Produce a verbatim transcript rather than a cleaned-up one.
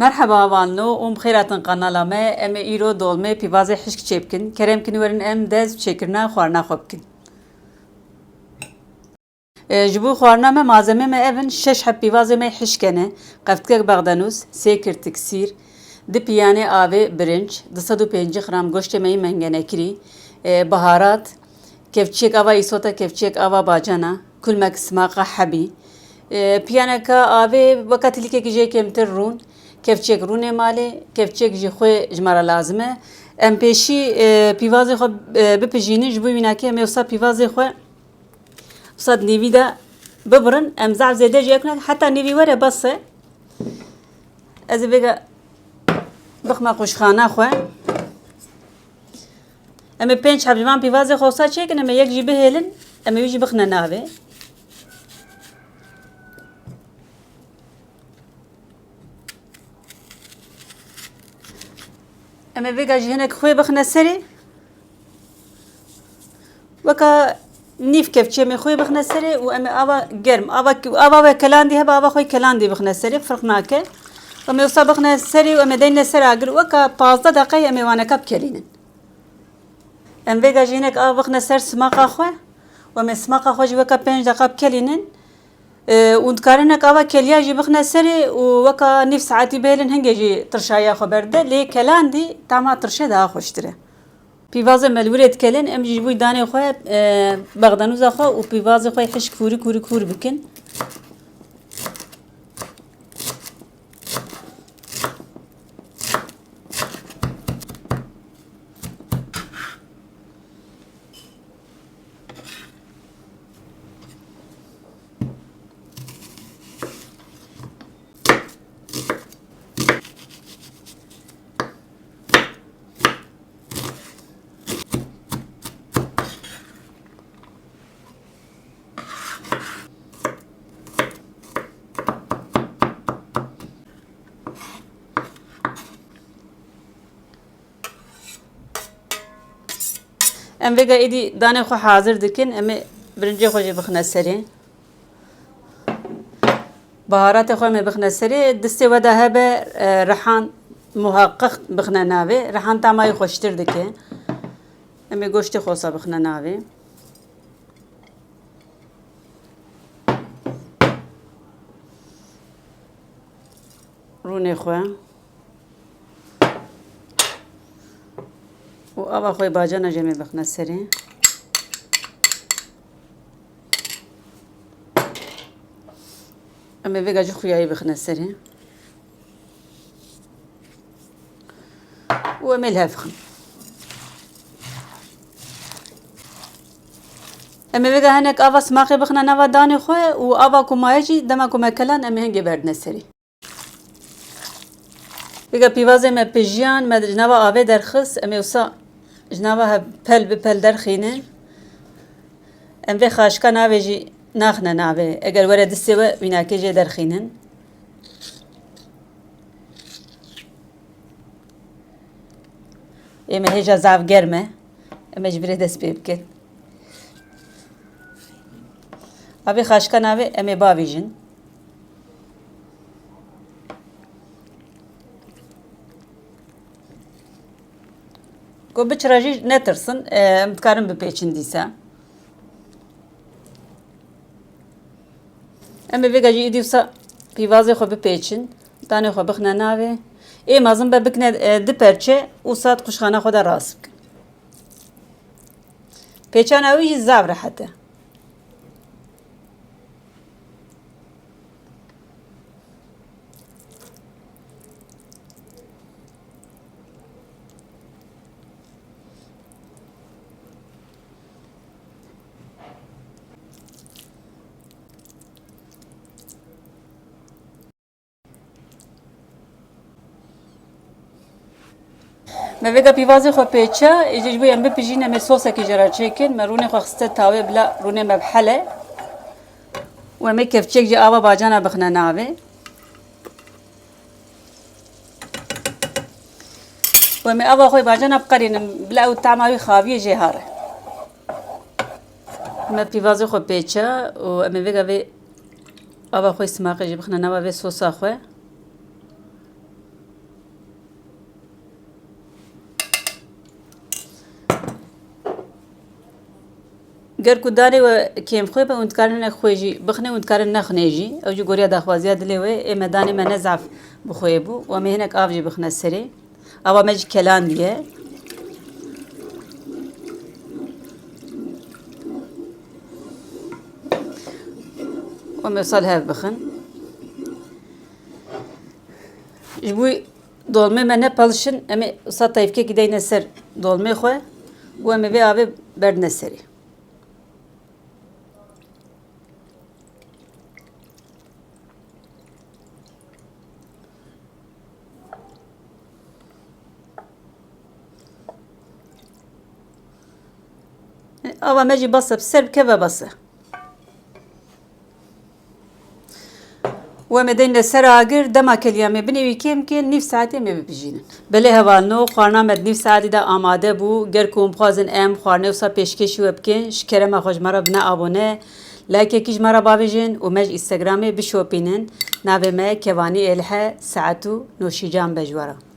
Merheba hevalno, û bi xêr hatin kanala me. Em ê îro dolmê pîvazê hişk çêbikin. Kerem kin werin em dest bi çêkirina xwarina xwe bikin. E, ji bo xwarina me malzemê me ev in: şeş heb pîvazê me hişk ne, qeftikek bexdenûs, sê kirtik sîr, du piyanê avê birinc, du sed û pêncî gram goştê me yî mengenekirî, e, biharat, kevçiyek ava îsota, kevçiyek ava bacana, kulmek simaqa hebî, e, piyaneka avê weka tilîkekî jê kêmtir rûn, kevçiyek rûnê malê, kevçiyek jî xwê ji me re lazim e. Em pêşî, e, pîvazê xwe, e, bipijînin, ji bo wînakê em ê wisa pîvazê xwe wisa di nîvî de bibirin. Em zaf zêde jî ek nekin, heta nîvî were bes e. Ez ê vêga bixme qûşxana xwe. Em ê pênc heb ji van pîvazê xwe wisa çêkin, em ê yek jî bihêlin, em ê wî jî bixine navê. Em ê vêga jî hinek xwê bixine serê. Weka nîv kevçiyê em ê xwê bixine serê û em ê ava germ, ava, ava we kelandî hebe, ava xwe kelandî bixine serê, firq nake. Em ê wisa bixine serê û em ê deyne ser agir. Weka pazdeh deqeyê em ê waneka bikelînin. Em vêga jî hinek av bixine ser simaqa xwe û em ê simaqa xwe jî weka pênc deqa bikelînin. E, û dikarin hinek ava keliya jî bixine serê û weka nîv saetî bihêlin, hingê jî tirşayiya xwe berde. Lê kelandî tama tirşê daha xweştir e. Pîvazê me li wirê dikelin, em jî ji bo danê xwe, e, bexdenûza xwe û pîvazê xwe hişk hûrik hûrik hûr bikin. Em vêga êdî danê xwe hazir dikin, em ê birincê xwe jî bixine serê. Baharatê xwe em ê bixine serê. Distê we de hebe, e, rihan muheqqiq bixine navê. Rihan tamayê xweştir dike. Em ê goştê xwe wisa bixine navê. Rûnê xwe. Û ava xwe bacana jî em ê bixine serê. Em ê vêga jî xuyayî bixine serê. Û em ê li hev bixin. Em ê vêga hinek ava simaqê bixine nava danê xwe û ava ku maye jî dema ku me kelan em ê hingê berdine serê. Vêga pîvazê me pijiyan, me ji nava avê derxist, em ê wisa ji nava hev pel bi pel derxînin. Em vê xaşka navê jî naxine navê. Eger were distê we, wînakê jê derxînin. Ê me hêja zaf germ e. Em ê ji virê dest pê bikin. Avê xaşka navê em ê bavîjin. Ku biçira jî netirsin, e, em dikarin bipêçin dîsa. Em ê vêga jî îdî wisa pîvazê xwe bipêçin, danê xwe bixine navê. Ê mezin be bikine, e, du perçe û sat quşxana xwe de rast bikin. Pêçana wî jî zaf rehet e. Me vêga pîvazê xwe pêça, ê ji bo em bipijîne, me sosekê jê re çêkin, me rûnê xwe xiste tawê bila rûnê me bihele. Û em ê kevçek jî ava bacana bixine navê. Û em ê ava xwe bacana biqerînin, bila ew tama wî xaviye jê hare. Me pîvazê xwe pêça û em ê vêga vê ava xwe simaqê jî bixine nava vê sosa xwe. Ger ku danê we kêmxwe be, hûn dikarin hinek xwe jî bixine, hûn dikarin nexwine jî. Ew jî goriya daxwaziya dilê we. Ê me danê me ne zaf bi xwe bû. We me hinek av jî bixine serê. Ava me jî kelandiye. We me wisa li hev bixin. Ji bo dolmê me nepelişin, em ê wisa teyfkekî deyne ser dolmê xwe û em ê vê avê berdine serê. Ava me jî bes e, bi ser bikeve bes e. We me deyne ser agir, dema keliya me binê wî kêm ke nîv saetê me bibijînin. Belê hevalno, xwarina me di nîv saetî de amade bû. Ger ku hûn bixwazin em xwarinê wisa pêşkêşî we bikin, ji kerema xwe ji me re bine abone, likeekî ji me re bavêjin û me ji Instagramê bişopînin. Navê me Kevanî Êlhe, saet û noşîcan be ji we re.